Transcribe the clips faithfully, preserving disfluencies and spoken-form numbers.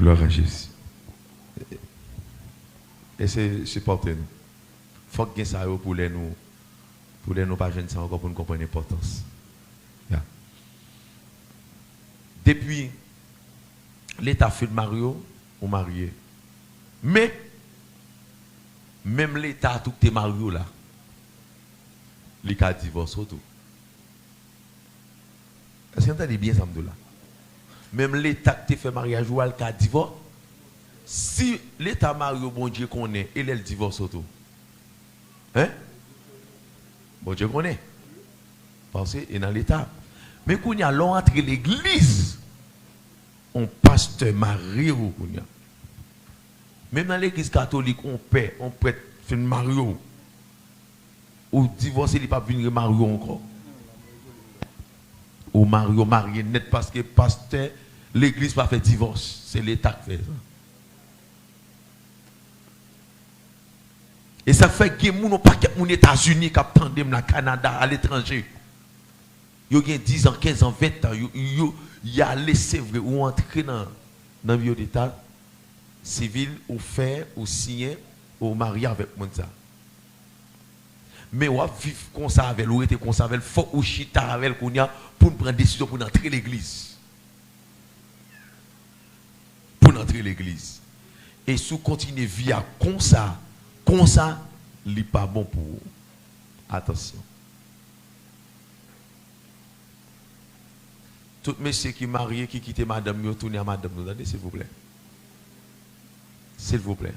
Glwa a Jezi. E se sipòte nou. Fòk gen sa yo pou lè nou, pou lè nou pa jwenn sa ankò pou n konprann enpòtans. Ya. Depi Leta fin marye w, ou marye. Men, menm Leta a tou ki te marye w la, li ka divòse w tou. Èske n tande byen sa m di w la? Menm Leta ki te fè maryaj ou a, l ka divò-, si Leta marye w, Bondye konnen, e lè l divòse w tou? Hein? Bondye konnen. Paske e nan Leta. Men kounye a, lè w antre legliz, yon pastè marye w kounye a. Menm nan legliz katolik, yon pè, yon prèt fin marye w. Ou divòse, li p ap vin remarye w ankò. Ou marye, w marye nèt paske pastè legliz pa fè divòs. Se Leta k fè sa. E sa fè gen moun, yon pakèt moun Etazini k ap tande m la, Kanada, aletranje. Yo gen diz an, kenz an, ven an, yo, yo, y ale, se vre, ou antre nan, nan biwo Leta sivil, ou fè, ou siyen, ou marye avèk moun sa. Men w ap viv konsa avè l, ou rete konsa avè l, fòk ou chita avè l kounye a pou n pran desizyon pou n antre legliz. Pou n antre legliz. E si w kontinye vi a konsa, konsa, li pa bon pou ou. Atansyon. Tout mesye ki marye, ki kite madanm yo, tounen a madanm nou, tande, silvouplè. Silvouplè.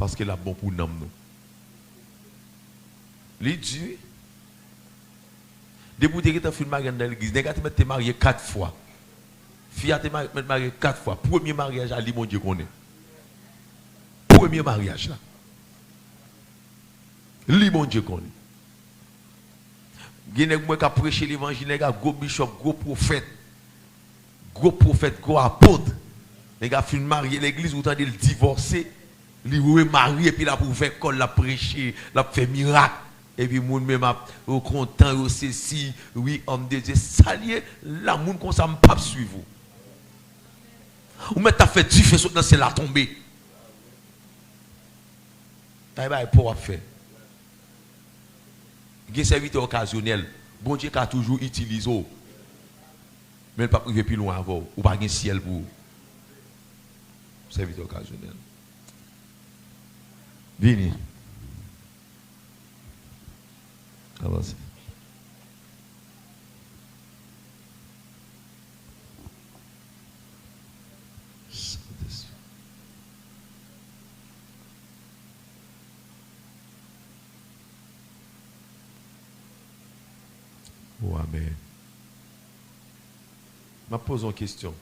Paske l ap bon pou nanm nou. Li di, wi. Depi w te gentan fin marye anndan legliz, nèg la te mèt te marye kat fwa. Fi a te mèt marye kat fwa. Premye maryaj la, li Bondye konnen. Premye maryaj la. Li Bondye konnen. Gen nèg mwen k ap preche levanjil, nèg a gwo bichòp, gwo pwofèt. Gwo pwofèt, gwo apot. Nèg a fin marye legliz, ou tande l divòse, li remarye, epi l ap ouvè kò l, l ap preche, l ap fè mirak. Epi moun menm ap, yo kontan, yo sesi, wi, homme de Dieu. Sa l ye, la, moun konsa, m p ap swiv ou. Ou mèt t ap fè dife sot nan syèl la tonbe. Ay bay pa w ap fè. Gen sèvitè okazyonèl. Bondye ka toujou itilize w. Men l p ap rive pi lwen avè w. Ou pa gen syèl pou ou. Sèvitè okazyonèl. Vini. Avanse. Sentespri. O, amèn. M ap poze yon kesyon.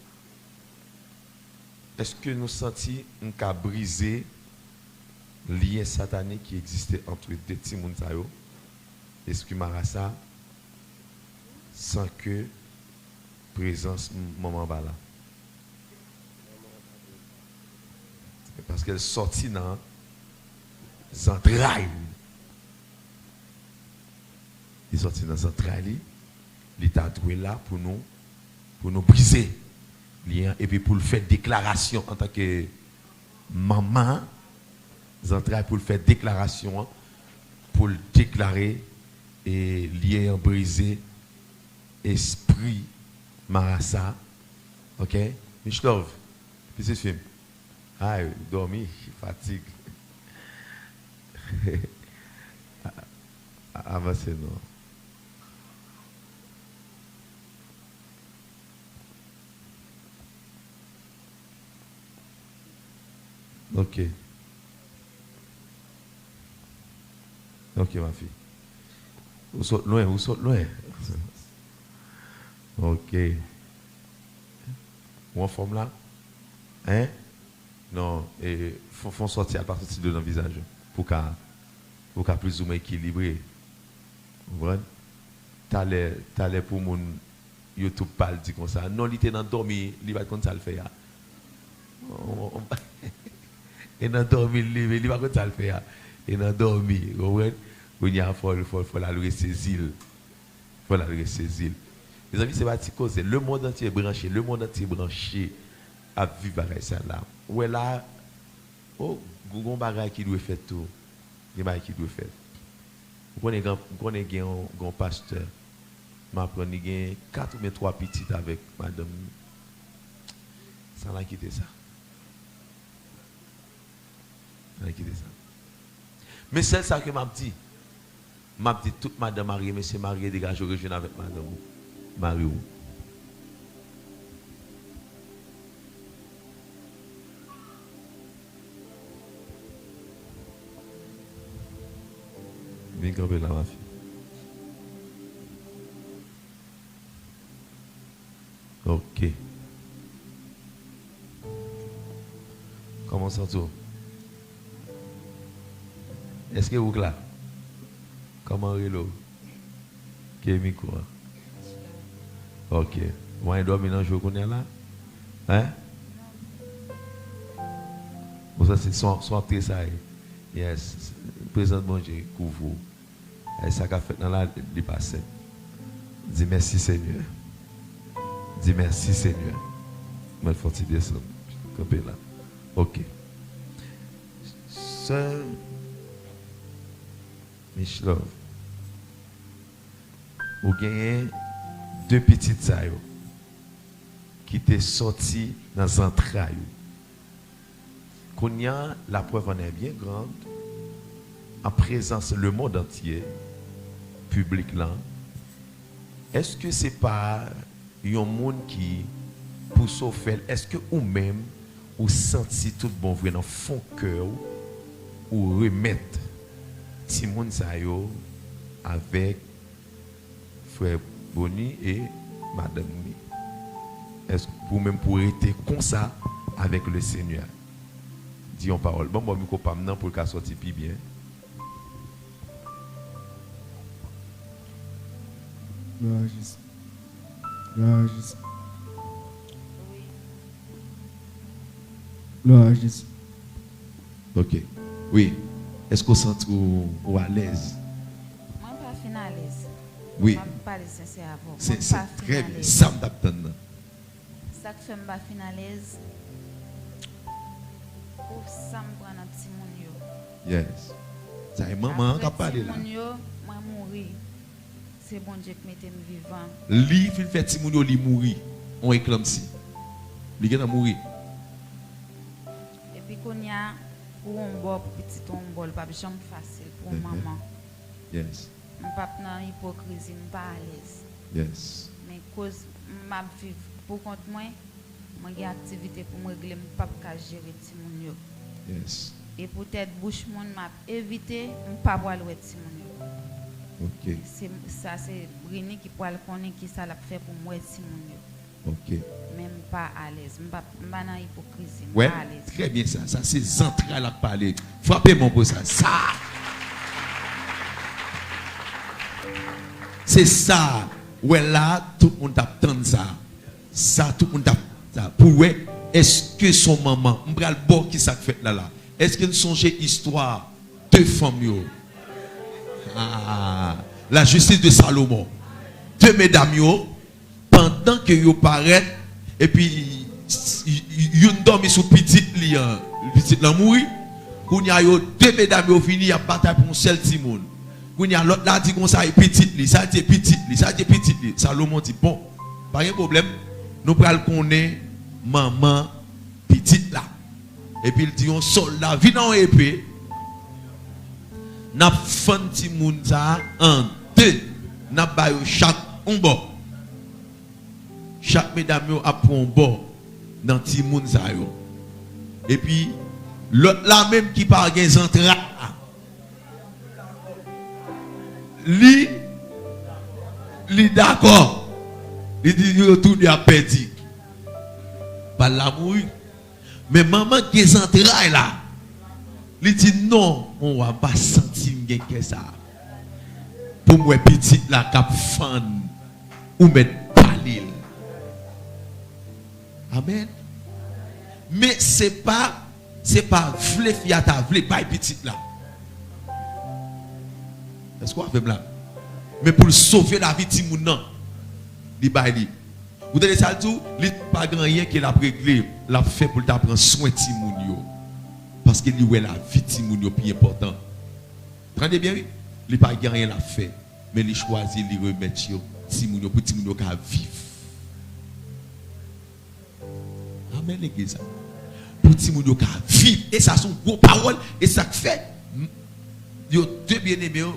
Èske nou santi n ka brize lyen satanik ki egziste ant de timoun sa yo, lespri marasa, san ke prezans m-, manman pa la? Paske l sòti nan zantray li. Li sòti nan zantray li. Li ta dwe la pou nou, pou nou brize lyen an, epi pou l fè deklarasyon antanke manman an, zantray, pou l fè deklarasyon an, pou l deklare, e, lyen an brize, espri marasa, ok? Much love, pitit fi m. Ay, dòmi, fatig. A-, a-, avanse non. Ok. Ok, ma fille. Ou sot lwen, ou sot lwen. Ok. Ou anfòm la? Hein? Non, e, fon, fon sòti, al pa sòti dlo nan vizaj ou. Pou ka, pou ka plizoumwen ekilibre. Ou konprann? Talè, talè pou moun YouTube pa al di konsa, non, li te nan dòmi, li pa t konn sa l fè a. E nan dòmi l leve, li pa konn sa l fè a. E nan dòmi, ou konprann? Kounye a, fò, fò, fò l al resezi l. Fò l al resezi l. Mezanmi, se pa ti koze. Lemonn antye branche, lemonn antye branche. ap viv bagay sa la. Ou wè la, oh, gon bagay ki dwe fèt tou. Gen bagay ki dwe fèt. Ou konnen gen, ou konnen gen yon, gen yon pastè, m aprann li gen kat oubyen twa pitit avèk madanm li. Sa la kite sa. Ann kite sa. Men sèl sa ke m ap di, m ap di tout madanm marye, mesye marye, degaje w, rejwenn avèk madanm ou, mari w. Vin kanpe la, ma fille. Ok. Kòman w santi w? Èske ou kla? Kòman w rele w? Ke mikwo a? Ok. Ou annik dòmi nan je w kounye a la? Hein? Ou santi s on, s on ap tresayi? Yes. Prezans Bondye kouvri w. E sa k ap fèt nan la, li pa senp. Di mèsi, Senyè. Di mèsi, Senyè. Mwen fè yon ti desann. Kanpe la. Ok. Sè Michelove, ou genyen de pitit sa yo ki te sòti nan zantray ou. Kounye a, la preuve en est bien grande, an prezans lemonn antye, piblik lan, èske se pa yon moun ki pouse w fè l? Èske ou menm, ou santi tout bon vre nan fon kè w, ou remèt timoun sa yo avèk frè Boni e madanm li? Èske ou menm pou rete konsa avèk le Senyè? Di yon pawòl. Ban m bò mikwo pa m nan pou l ka sòti pi byen. Glwa a Jezi. Glwa a Jezi. Glwa a Jezi. Ok. Wi. Èske w santi w, w alèz? Mwen pa fin alèz. Wi. M ap pale sensè avè w. Mwen pa fin alèz. Trè byen. Sa m t ap tann nan. Sa k fè m pa fin alèz, pou sa m pran nan timoun yo. Yes. Sa e manman an k ap pale la. Apre timoun yo, mwen mouri. Se Bondye k mete m vivan. Li fin fè timoun yo, li mouri. On eklanpsi. Li gentan mouri. Epi kounye a, pou yon bò, pou pitit ou yon bò, li p ap janm fasil pou yon manman. Yes. M p ap nan ipokrizi, m pa alèz. Yes. Men koz m ap viv pou kont mwen, mwen gen aktivite pou m regle, m p ap ka jere timoun yo. Yes. E poutèt bouch moun m ap evite, m pa pral wè timoun yo. Ok. Se, sa se Brini ki pral konnen kisa l ap fè pou m wè timoun yo. Ok. Men m pa alèz. M pa, m pa nan ipokrizi. M pa alèz. Trè byen sa. Sa se zantray la k pale. Frape men pou sa. Sa. Se sa. Wè la, tout moun t ap tann sa. Sa, tout moun t ap tann sa. Pou wè, èske s on manman? M pral ba w kisa k fèt la la. Èske n sonje istwa de fanm yo? Ah, la justice de Salomon. De medam yo, pandan ke yo parèt, epi s-, y-, y-, youn dòmi sou pitit li an, pitit lan mouri. Kounye a, yo, de medam yo vini, y ap batay pou yon sèl timoun. Kounye a, lòt la di konsa, e pitit li, sa di e pitit li, sa di e pitit li. Salomon di, bon, pa gen pwoblèm, nou pral konnen manman pitit la. Epi l di yon sòlda, vin ak yon epe, n ap fann timoun sa a an de, n ap ba yo chak yon bò. Chak medam yo ap pran yon bò nan timoun sa yo. Epi, lòt la menm ki pa gen zantray la, li, li dakò. Li di yo tou de ap pèdi. Bal la mouri. Men manman k gen zantray la, li di, non, on wa, m pa santi m gen kè sa a pou m wè pitit la k ap fann ou mèt pale l. Amèn. Men se pa, se pa vle fi a ta vle bay pitit la. Èske w avè m la? Men pou l sove lavi timoun nan, li bay li. Ou tande sa l di w? Li pa gen anyen ke l ap regle, l ap fè pou l ta pran swen timoun yo. Paske li wè lavi timoun yo pi enpòtan. Tande byen, wi. Li pa gen anyen l ap fè, men li chwazi, li remèt yo timoun yo, pou timoun yo ka viv. Amèn, legliz la. Pou timoun yo ka viv. E sa se yon gwo pawòl. E sa k fè, m, yo de byeneme yo,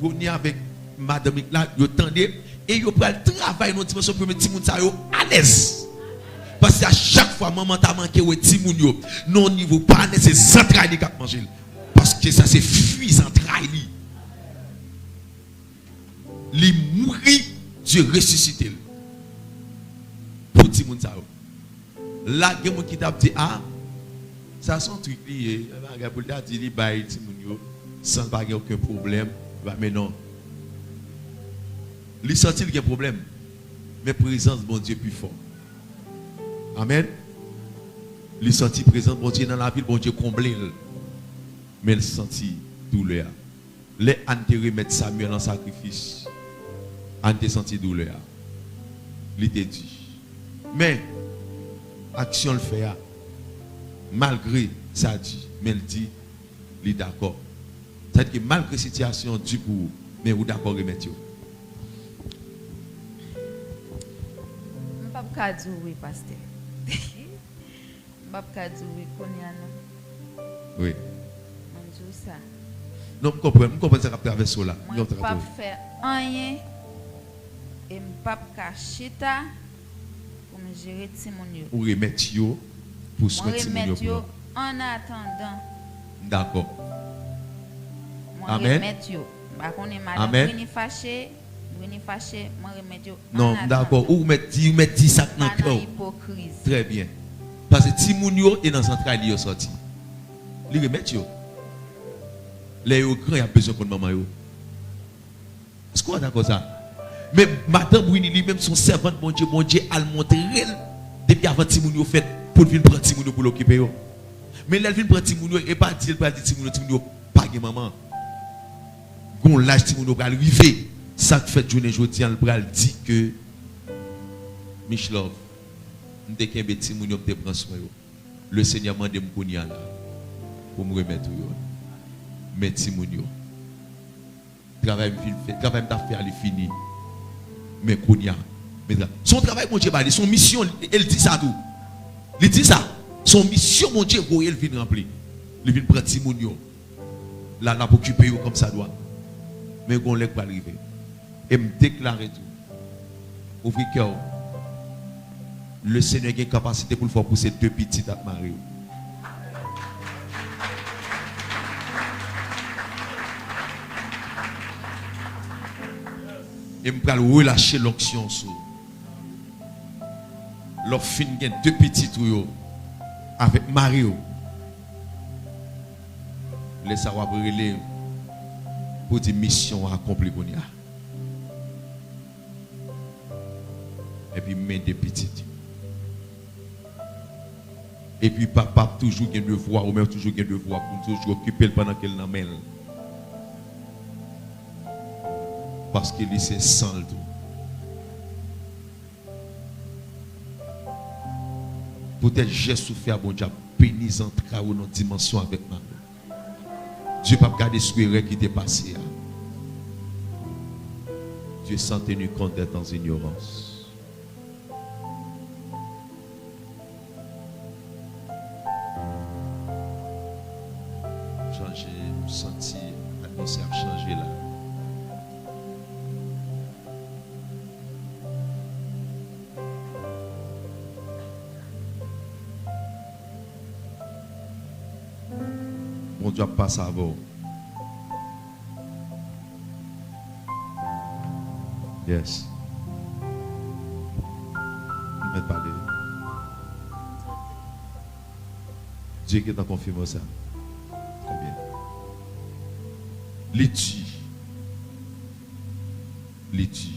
Rony avèk madanm li la, yo tande, e yo pral travay nan yon dimansyon pou yo met timoun sa yo alèz. Paske a chak fwa manman ta manke wè timoun yo nan yon nivo pa alèz, se zantray li k ap manje l. Paske sa se fwi zantray li. Li mouri, Dye resisite l pou timoun sa yo. La, gen moun ki t ap di, a, sa se yon trik li ye, yon bagay pou l ta di li bay timoun yo, san l pa gen okenn pwoblèm, men non. Li santi l gen pwoblèm, men prezans Bondye pi fò. Amèn. Li santi prezans Bondye nan lavi l, Bondye konble l, men l santi doulè a. Lè Ann te remèt Samuel an sakrifis, Ann te santi doulè a. Li te di. Men, aksyon l fè a, malgre sa di, men l di, li dakò. Sa vle di ke malgre sitiyasyon an di pou ou, men ou dakò remèt yo. M p ap ka di w wi, pastè. M p ap ka di w wi kounye a non. Wi. Mwen di w sa. Non, m konprann, m konprann sa k ap travèse w la. Mwen p ap fè anyen e m p ap ka chita pou m jere timoun yo. Ou remèt yo pou swen timoun yo pou yo. Mwen remèt yo annatandan. M dakò. Mwen remèt yo. M pa konnen madanm Brini fache, Brini fache, mwen remèt yo. Non, m dakò. Ou mèt di, ou mèt di sa k nan kè w. Trè byen. Paske timoun yo e nan zantray li yo sòti. Li remèt yo. Lè yo gran, y ap bezwen konn manman yo. Èske w dakò sa? Men madanm Brini li menm se yon sèvant Bondye, Bondye al montre l depi avan timoun yo fèt pou l vin pran timoun yo pou l okipe yo. Men lè l vin pran timoun yo, e pa di l pral di timoun yo, timoun yo pa gen manman. Gon laj timoun yo pral rive. Sa k fèt jounen jodi a, l pral di ke, Michlove, m te kenbe timoun yo, m te pran swen yo. Lesenyè mande m kounye a la pou m remèt ou yo. Men timoun yo. Travay m fin fè, travay m t ap fè a, li fini. Men kounye a, men tra-, se yon travay Bondye ba li, se yon misyon, e l di sa tou. Li di sa. Se yon misyon Bondye voye l vin ranpli. Li vin pran timoun yo. La, l ap okipe yo kòmsadwa. Men gon lè k pral rive. E m deklare tou, ouvri kè w. Lesenyè gen kapasite pou l fè w pouse de pitit ak mari w. E m pral relache lonksyon sou ou. Lè w fin gen de pitit ou yo avèk mari w, lè sa w ap rele pou di misyon an akonpli kounye a. Epi men de pitit yo. Epi papa ap toujou gen devwa, ou menm toujou gen devwa pou w toujou okipe l pandan ke l nan men l. Paske li se san l tou. Poutèt jès ou fè a, Bondye ap beni zantray ou nan dimansyon avèk mari. Dye p ap gade sou erè ki te pase a. Dieu sans tenir compte des temps ignorance. Chanje, m santi atmosfè ap chanje la. Bondye ap pase avè w. Yes. Ou mèt pale. Dye gentan konfime w sa. Trè byen. Li di. Li di.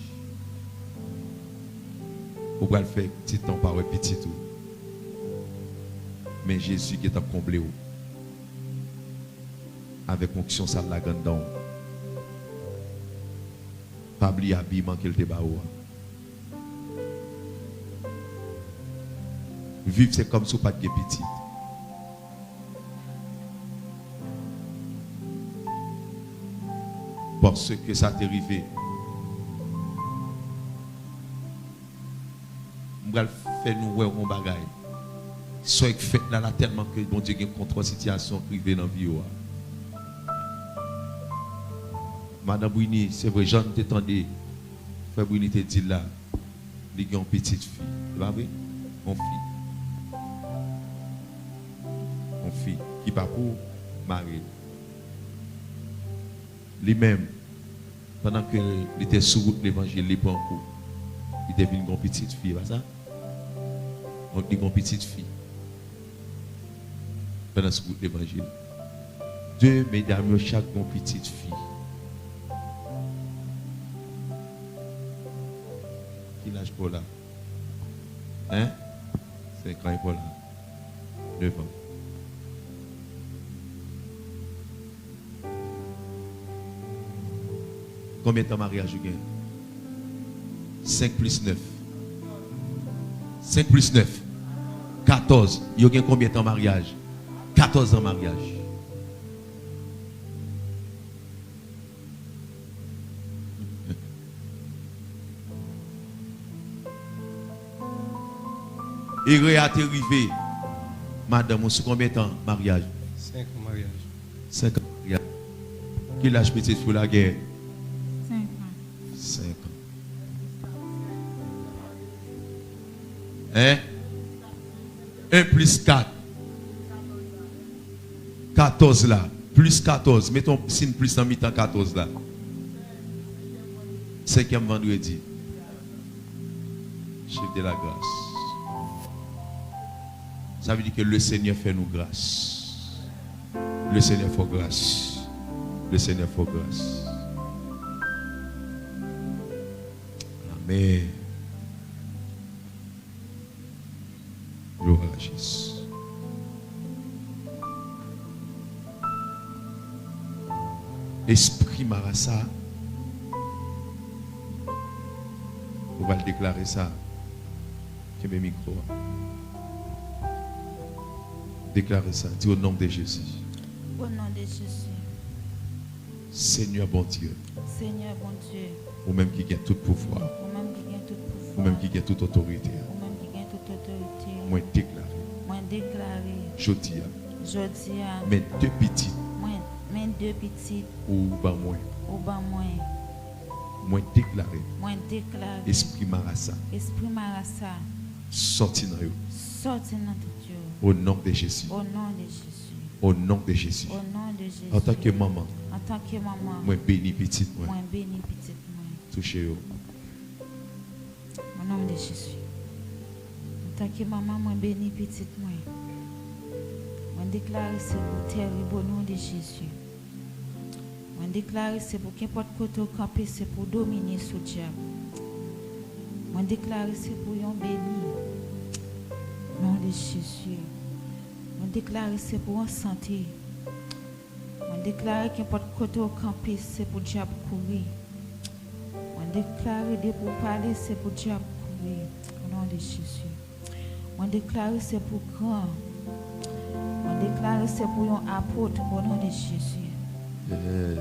Ou pral fè ti tan w pa wè pitit ou. Men Jezi gentan konble w avèk onksyon sa l lage anndan w. Pa bliye abiman ke l te ba ou a. Viv se kòmsi w pa t gen pitit. Paske sa te rive. M pral fè nou wè yon bagay. Sa k fèt la, la tèlman ke Bondye gen kontwòl sitiyasyon k rive nan vi w a. Madan Brini, se vre, jan n te tande frè Brini te di l la, li gen yon pitit fi. Se pa vre? Yon fi. Yon fi ki pa pou mari l. Li menm, pandan ke li te sou wout levanjil, li pran kou. Li te vin gen yon pitit fi, e pa sa? Donk, li gen yon pitit fi. Pandan sou wout levanjil. De medam yo chak gen yon pitit fi. Ki laj pa w la? Hein? Senk an e pa w la? Nèf an. Konbyen tan maryaj ou gen? Senk plis nèf. Senk plis nèf. Katòz. Yo gen konbyen tan maryaj? Katòz an maryaj. Erè a te rive madanm ou sou konbyen tan maryaj? Senk an maryaj. Senk an maryaj. Ki laj pitit fi w la gen? Senk an. Senk an. Hein? En plis kat. Katòz la. Plis katòz. Mete yon siy plis nan mitan katòz la. Senkyèm vandredi. Chèf de la gras. Sa vle di ke Lesenyè fè nou gras. Lesenyè fè w gras. Lesenyè fè w gras. Amèn. Glwa a Jezi. Espri marasa, ou pral deklare sa. Kenbe mikwo a. Deklare sa. Di, au nom de Jésus. Au nom de Jésus. Senyè Bondye. Senyè Bondye. Ou menm ki gen tout pouvwa. Ou menm ki gen tout pouvwa. Ou menm ki gen tout otorite. Ou menm ki gen tout otorite. Mwen deklare. Mwen deklare. Jodi a. Jodi a. Men de pitit. Mwen, men de pitit. Ou ban mwen. Ou ban mwen. Mwen deklare. Mwen deklare. Espri marasa. Espri marasa. Sòti nan yo. Sòti nan tèt yo. Au nom de Jésus. Au nom de Jésus. Au nom de Jésus. Au nom de Jésus. Antanke manman, antanke manman, mwen beni pitit mwen. Mwen beni pitit mwen. Touche yo. Au nom de Jésus. Antanke manman, mwen beni pitit mwen. Mwen deklare se pou tèrib au nom de Jésus. Mwen deklare se pou kenpòt kote w kanpe, se pou w domine sou dyab. Mwen deklare se pou yon beni. Non de Jezi. Mwen deklare se pou w an sante. Mwen deklare kenpòt kote w kanpe, se pou dyab kouri. Mwen deklare depi w pale, se pou dyab kouri. O non de Jezi. Mwen deklare se pou gran. Mwen deklare se pou yon apot, o non de Jezi.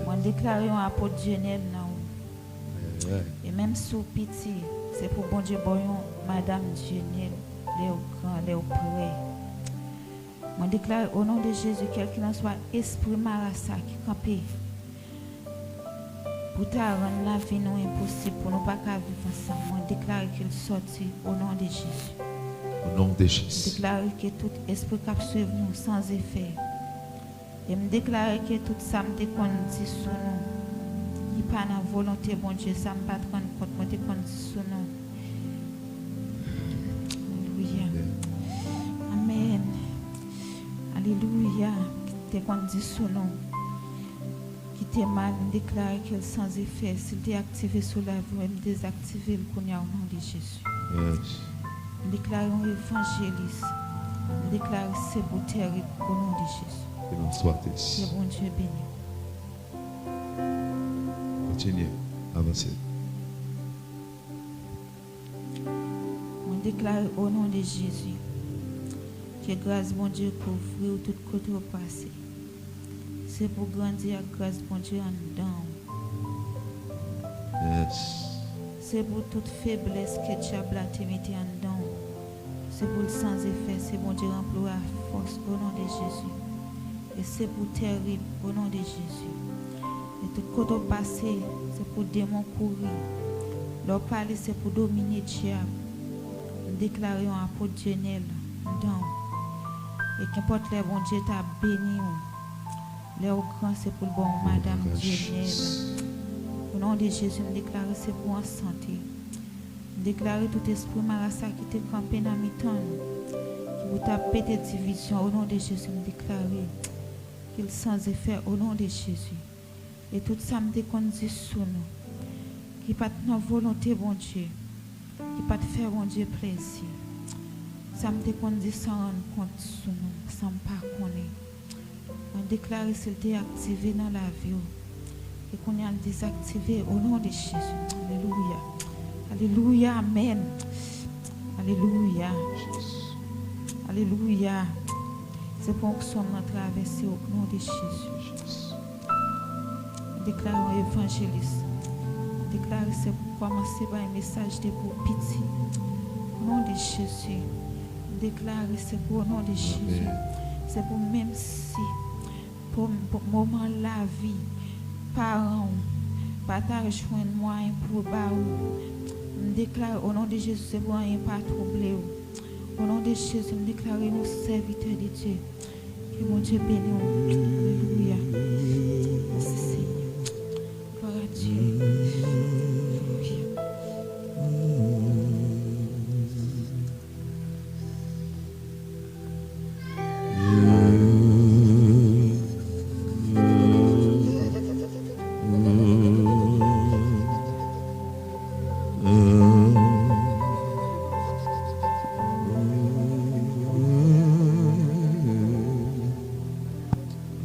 Mwen deklare yon apot Dyenèl nan ou. E menm si w piti, se pou Bondye ba w yon madanm Dyenèl, lè w gran, lè w prè. Mwen deklare, o non de Jezi, kèlkelanswa espri marasa ki kanpe pou ta rann lavi nou enposib, pou nou pa ka viv ansanm, mwen deklare ke l sòti, o non de Jezi. Au nom de Jésus. Mwen deklare ke tout espri k ap swiv nou san efè. E m deklare ke tout sa m te konn di sou nou, ki pa nan volonte Bondye, sa m pa t rann kont, mwen te konn di sou nou. Alelouya. Amèn. Alelouya. Ki te konn di sou nou, ki te mal, m deklare ke l san efè. Si l te aktive sou lavi w, m dezaktive l kounye a, o non de Jezi. M deklare yon evanjelis. M deklare se pou tèrib, o non de Jezi. Ke Bondye beni w. Kontinye, avanse. Mwen deklare, o non de Jezi, Ke gras Bondye kouvri w tout kote w pase. Se pou grandi ak gras Bondye anndan w. Yes. Se pou tout feblès ke dyab la te mete anndan w. Se pou l san efè, se Bondye ranpli w a fòs o non de Jezi. E se pou terib o non de Jezi. E tout kote w pase, se pou demon kouri. Lè w pale, se pou domine dyab. M deklare yon apot Dyenèl anndan w. E kenpòt lè Bondye ta beni w, lè w gran, se pou l ba w yon madanm Dyenèl. O non de Jezi, m deklare se pou w an sante. M deklare tout espri mara sa ki te kanpe nan mitan nou, ki pou ta pete divizyon, o non de Jezi, m deklare ke l san efè, o non de Jezi. E tout sa m te konn di sou nou, ki pa t nan volonte Bondye, ki pa t fè Bondye plezi, sa m te konn di san rann kont sou nou, san m pa konnen, mwen deklare si l te aktive nan lavi w, ke kounye a l dezaktive, o non de Jezi. Alelouya. Alelouya. Amèn. Alelouya. Alelouya. Se pou onksyon nan travèse w, o non de Jezi. M deklare yon evanjelis. M deklare se pou kòmanse bay mesaj depi w piti. O non de Jezi. M deklare se pou o non de Jezi. Se pou menm si pou, pou moman lavi paran w pa ta jwenn mwayen pou yo ba ou. M deklare o non de Jezi se pou anyen pa twouble w. O non de Jezi, m deklare yon sèvitè de Dye. Ke Bondye beni w. Alelouya. Mèsi Senyè. Glwa a Dye. Alelouya.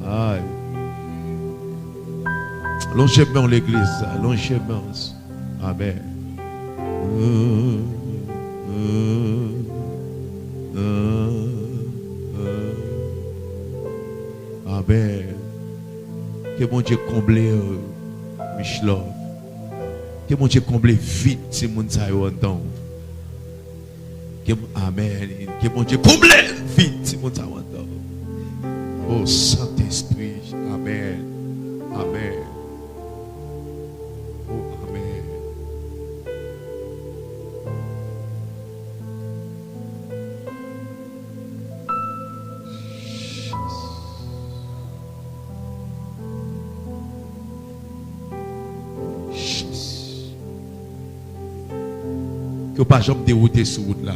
Ay. Lonje men w, legliz. Lonje men w. Amèn. Amèn. Ke Bondye konble w, Michelove. Ke Bondye konble vid timoun sa yo anndan w. Ke, amèn. Ke Bondye konble vid timoun sa yo anndan w. O Sentespri, amèn. Amèn. O, amèn. Jezi. Ke w pa janm dewoute sou wout la.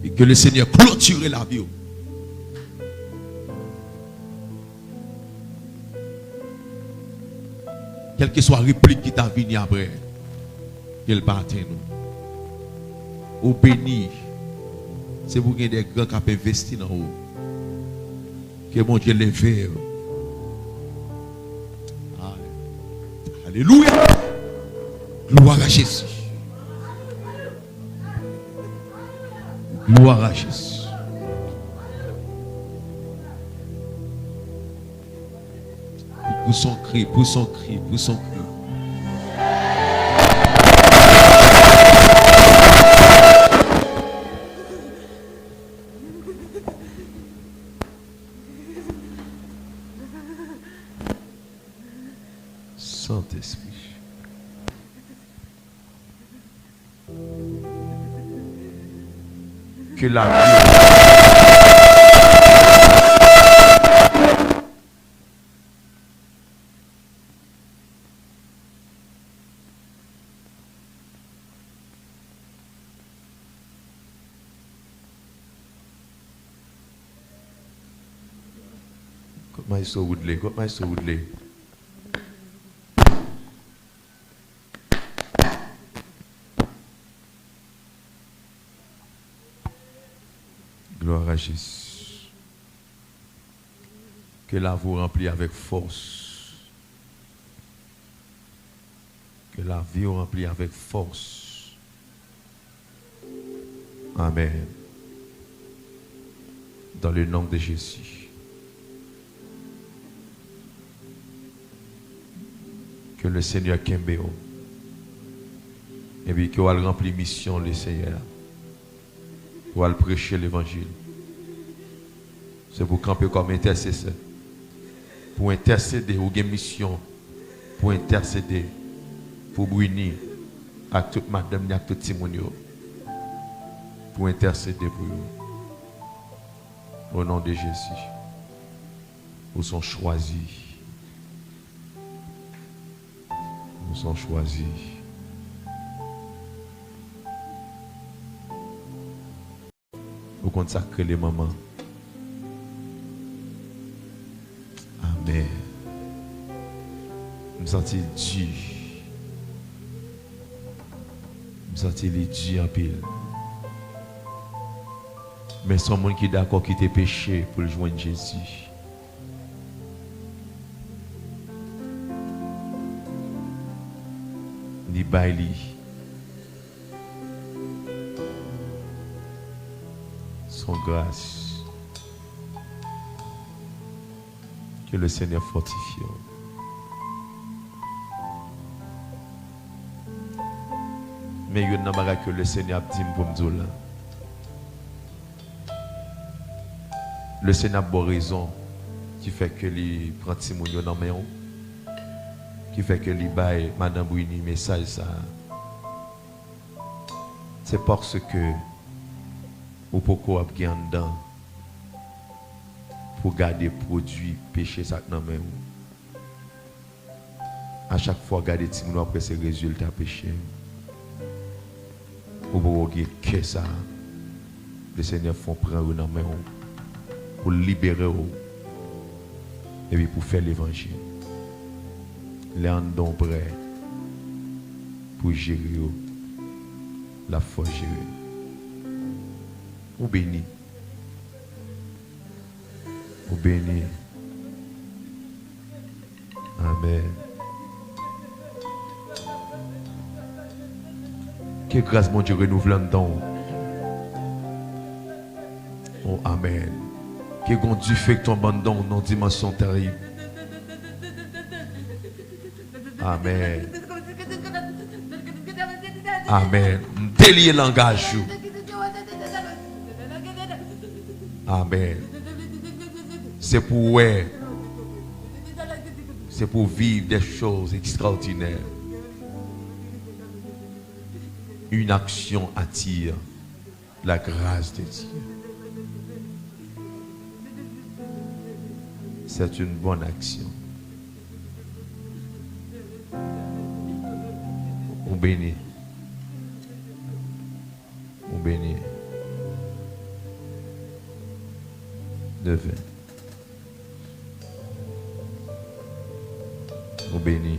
E ke le Senyè klotire lavi w. Kèlkeswa replik ki ta vini apre, ke l pa atenn ou. Ou beni. Se pou gen de gran k ap envesti nan ou. Ke Bondye leve w. Ale-, alelouya! Glwa a Jezi. Glwa a Jezi. Pouse yon kri, pouse yon kri, pouse yon kri. Sentespri. Ke lavi. Kot Maestro Woodley? Kot Maestro Woodley? Gloire à Jésus. Ke lavi w ranpli avèk fòs. Ke lavi w ranpli avèk fòs. Amèn. Dans le nom de Jésus. Ke le Senyè kenbe w. Epi ke w al ranpli misyon le Senyè a. Pou w al preche levanjil. Se pou w kanpe kòm entèsesè. Pou w entèsede, ou gen misyon. Pou w entèsede. Pou Brini. Ak tout madanm ni ak tout timoun yo. Pou w entèsede pou yo. Au nom de Jésus. Ou son chwazi. Ou son chwazi. Ou konn sa k rele manman. Amèn. M santi l di. M santi li di anpil. Men se yon moun ki dakò kite peche pou l jwenn Jezi. Li bay li son gras. Ke le Senyè fòtifye w. Men youn nan bagay ke le Senyè ap di m pou m di w la. Le Senyè ap ba w rezon ki fè ke li pran timoun yo nan men w, ki fè ke li bay madan Brini mesaj sa a. Se paske ou poko ap gen anndan pou gade pwodui peche sa k nan men w. A chak fwa w gade timoun w ap wè se rezilta peche. Ou poko gen kè sa a. Le Senyè fè w pran yo nan men w pou libere w epi pou fè levanjil. Lè anndan w prè pou jere yo, l ap fè w jere. Ou beni. Ou beni. Amèn. Ke gras Bondye renouvle anndan w. Oh, amèn. Ke gon dife k tonbe anndan w nan dimansyon terib. Amèn. Amèn. M delye langaj ou. Amèn. Se pou w wè. Se pou w viv des choses extraordinaires. Une action attire la grâce de Dieu. C'est une bonne action. Ou beni. Ou beni. Leve. Ou beni.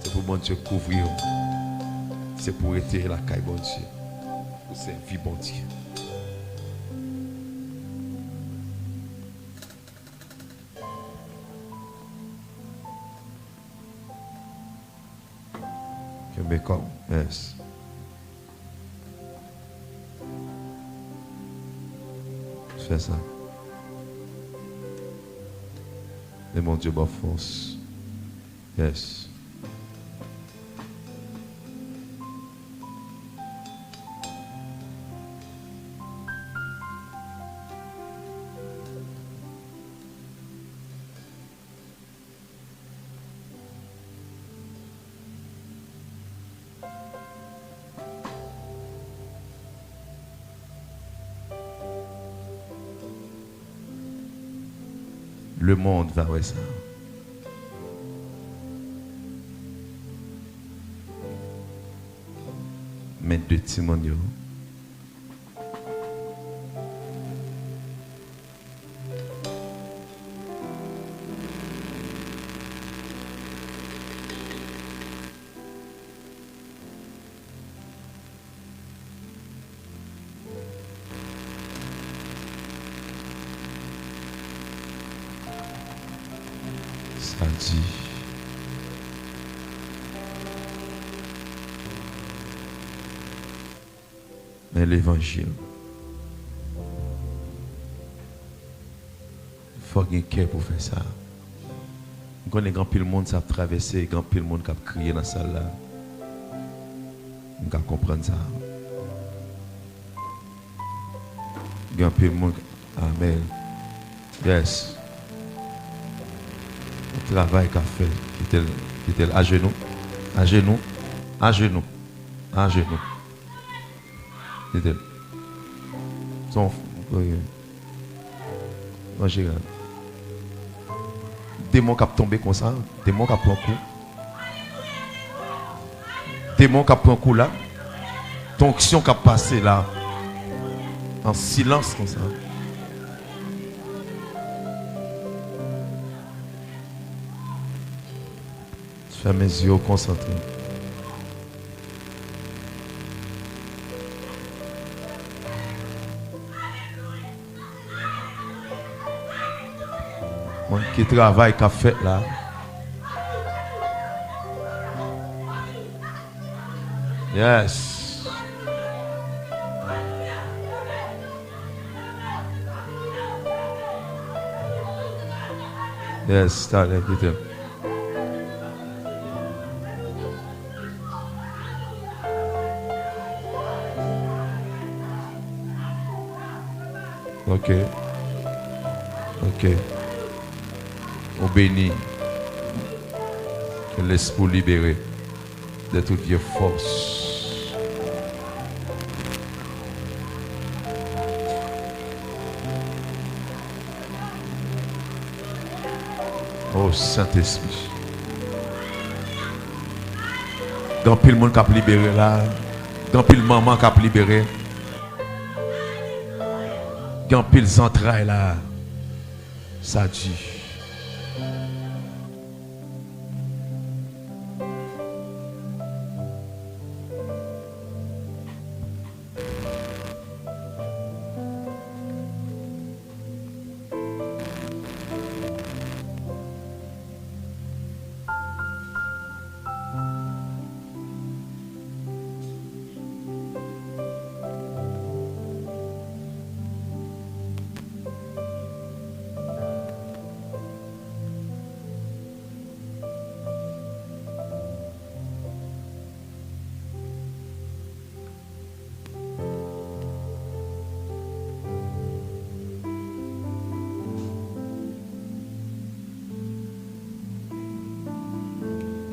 Se pou Bondye kouvri w. Se pou w rete lakay Bondye. Pou sèvi Bondye. Kenbe kò w. Yes. Fè sa. Men Bondye ba w fòs. Yes. Lemonn va wè sa. Men de timoun yo. Sa di. Men levanjil. Fò gen kè pou fè sa. M konnen gen anpil moun sa ap travèse, gen anpil moun k ap kriye nan sal la. M ka konprann sa. Gen anpil moun. Amèn. Yes. Yon travay k ap fèt. Kite l, kite l. Ajenou. Ajenou. Ajenou. Ajenou. Kite l. Se yon, wi. An jeneral. Demon k ap tonbe konsa, demon k ap pran kou. Demon k ap pran kou la. T on onksyon k ap pase la. An silans konsa. Fèmen zye w, konsantre. Mwen, ki travay k ap fèt la. Yes. Yes, talè, kite m. Ok. Ok. Ou beni. Ke lespri w libere de tout vye fòs. O Sentespri. Gen anpil moun k ap libere la. Gen anpil manman k ap libere. Gen anpil zantray la. Sa di.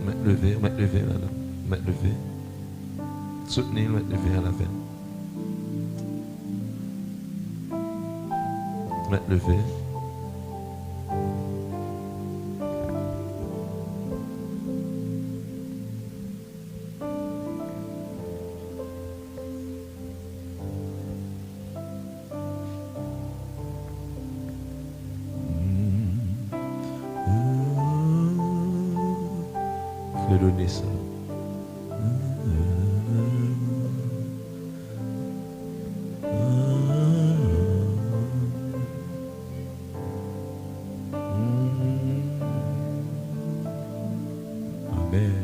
Mèt leve, mèt leve, madanm. Mèt leve. Soutni l, mèt leve al avè l. Mèt leve. Fredonisa. Amèn.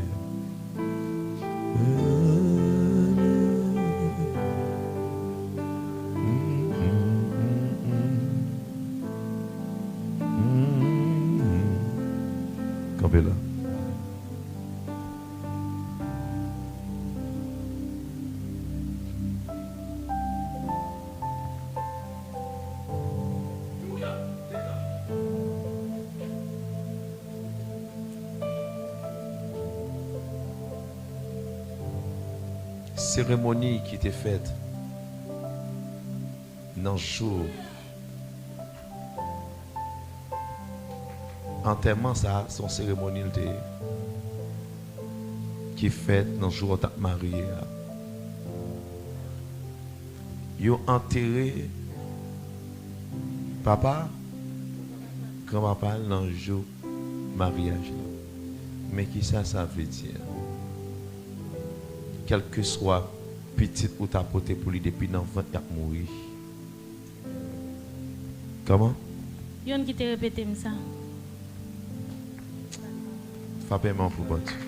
Kanpe la. Seremoni ki te fèt nan jou antèman sa a, se yon seremoni l te ye, ki fèt nan jou w t ap marye a. Yo antere papa, granpapa l nan jou maryaj la. Men kisa sa vle di a? Kèlkeswa pitit ou ta pote pou li depi nan vant, y ap mouri. Kòman? Youn ki te repete m sa. Frape men w pou Bondye.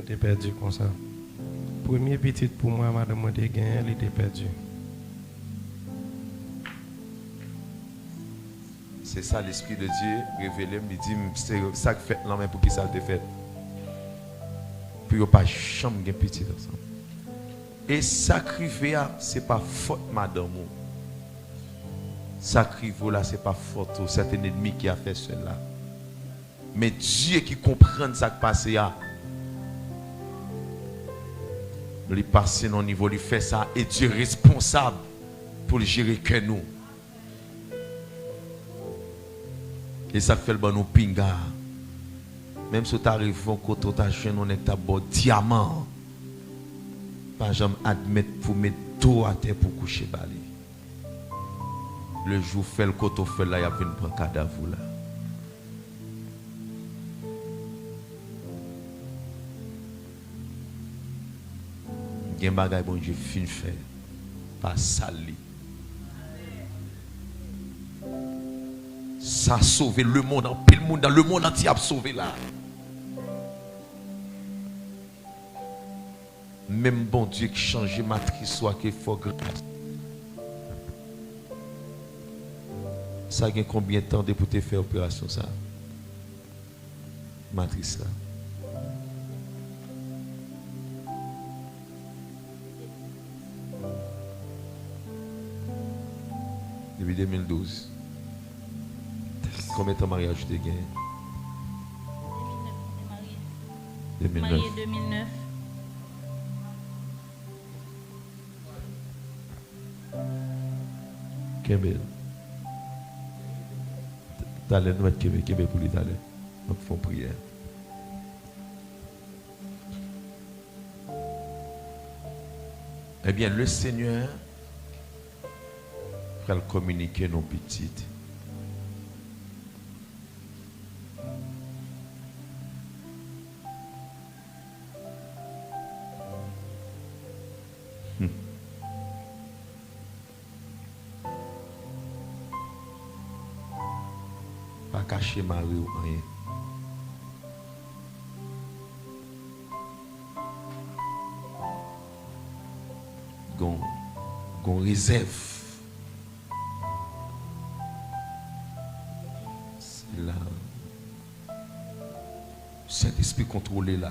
Mwen te pèdi konsa. Premye pitit pou mwen, madanm mwen te genyen, li te pèdi. Se sa Lespri de Dye revele m, li di m se sa k fèt lan, men poukisa l te fèt? Pou yo pa janm gen pitit ansanm. E sa k rive a, se pa fòt madanm ou. Sa k rive w la, se pa fòt ou. Sèt en enmi ki a fè sèl la. Men Dye ki konprann sa k pase a. Li pase nan nivo, li fè sa, e Dye responsab pou l jere kè nou. E sa k fè l ban nou pinga. Menm si w ta rive yon kote, w ta jwenn yon nèg t ap ba w dyaman, pa janm admèt pou w met do w atè pou w kouche ba li. Lejou w fè l kote w fè l la, y ap vin pran kadav ou la. Gen bagay Bondye fin fè, pa sal li. Sa sove lemonn, anpil moun nan lemonn antye ap sove la. Menm Bondye k chanje matris ou a, ke fè w gras. Sa gen konbyen tan depi w te fè operasyon sa? Matris la. Depi de mil douz. Konbyen tan maryaj ou te genyen? De mil nèf. Kenbe l. Talè nou mèt kenbe, kenbe pou li talè. N ap fè yon priyè. Ebyen, Lesenyè pral kominike nou pitit. Hmm. Pa kache mari w anyen. Gon, gon rezèv. Se la Sentespri kontwole la.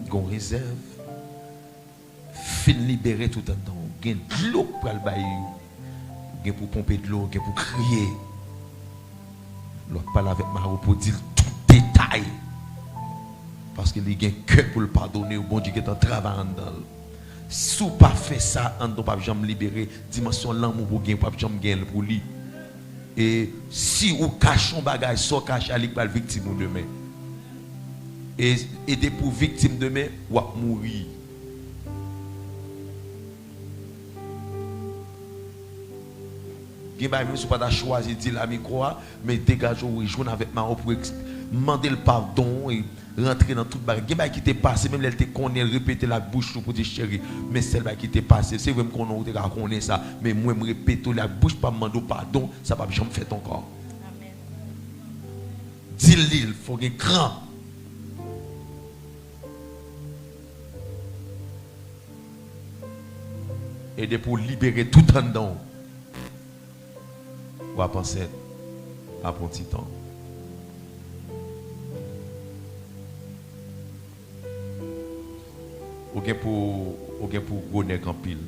Gon rezèv. Fin libere tout anndan w. Gen dlo k pral bay ou. Gen pou ponpe dlo, gen pou kriye. Lè w ap pale avèk mari w pou di l tout detay. Paske li gen kè pou l padone w. Bondye gentan travay anndan l. Si w pa fè sa, anndan w p ap janm libere. Dimansyon lanmou pou gen, w p ap janm gen l pou li. E si ou kache yon bagay, sa w kache a, li k pral viktim ou demen. E, e depi w viktim demen, w ap mouri. Gen bagay menm si w pa ta chwazi di l a mikwo a, men degaje w, jwenn avèk mari w pou eks-, mande l padon, e rantre nan tout bagay. Gen bagay ki te pase, menm lè l te konnen, l repete l ak bouch li pou di, cheri, men sèl bagay ki te pase. Se vre, m konnen ou te ka konnen sa, men mwen, m repete w li ak bouch pa m, mande w padon, sa p ap janm fèt ankò. Di l li, fò gen kran. E depi w libere tout anndan w, w ap ansent apre yon ti tan. Ou gen pou, ou gen pou gwo nèg anpil.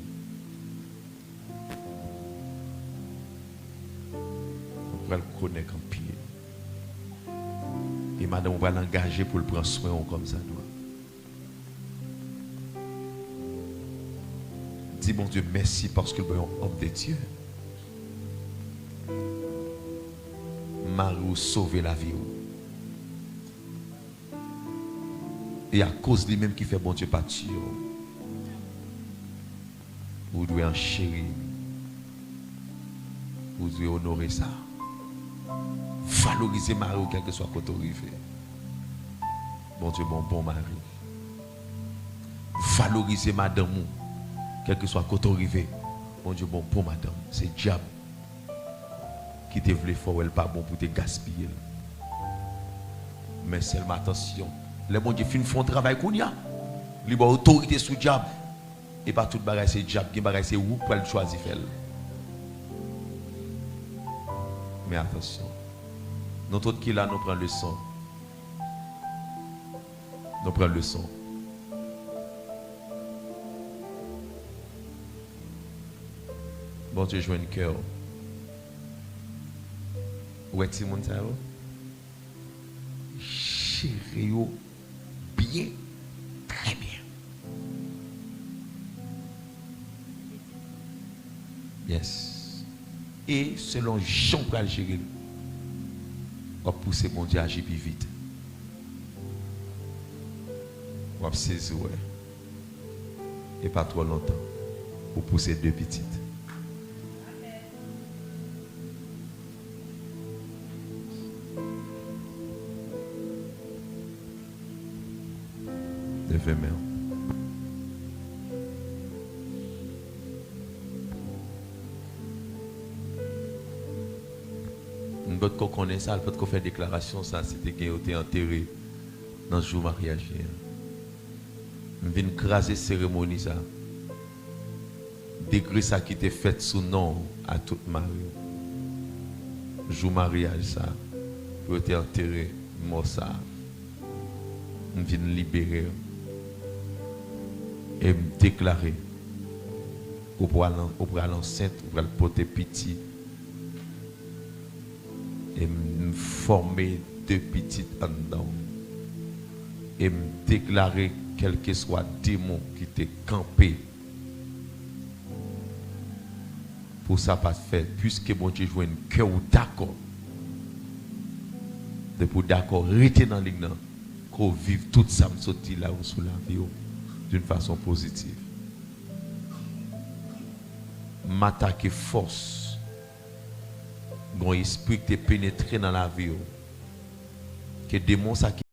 Ou pral gwo nèg anpil. E madanm ou pral angaje pou l pran swen w kòmsadwa. Di Bondye mèsi paske l ban w yon òm de Dye. Mari w sove lavi w. E akoz li menm ki fè Bondye pa tiye w. Ou dwe ancheri. Ou dwe onore sa. Valorize mari w kèlkeswa kote w rive. Bondye ba w bon mari. Valorize madanm ou kèlkeswa kote w rive. Bondye ba w bon madanm. Se dyab ki te vle fè w wè l pa bon pou te gaspiye l. Men sèlman atansyon, lè Bondye fin fè yon travay kounye a, li ba w otorite sou dyab. E pa tout bagay se dyab, gen bagay se ou k pral chwazi fè l. Men atansyon. Nou tout ki la, nou pran leson. Nou pran leson. Bondye jwenn kè w. Ou wè timoun sa yo? Jere yo byen, trè byen. Yes. E selon jan w pral jere l, w ap pouse Bondye aji pi vit. W ap sezi wè. E pa twò lontan, ou pouse de pitit. Leve men w. M potko konnen sa, l potko fè deklarasyon sa, si te gen yo te antere nan jou maryaj li an. M vin kraze seremoni sa. Degre sa ki te fèt sou non w a tout mari w. Jou maryaj sa, pou yo te antere mò sa, m vin libere w. E m deklare, ou pral, ou pral ansent, ou pral pote pitit. E m fòme de pitit anndan w. E m deklare kèlkeswa demon ki te kanpe pou sa pa t fèt, piske Bondye jwenn kè w dakò. Depi w dakò rete nan liy nan, ke w viv tout sa m sot di la yo sou lavi w d'une façon positive. M atake fòs. Gon espri ki te penetre nan lavi w. Ke demon sa ki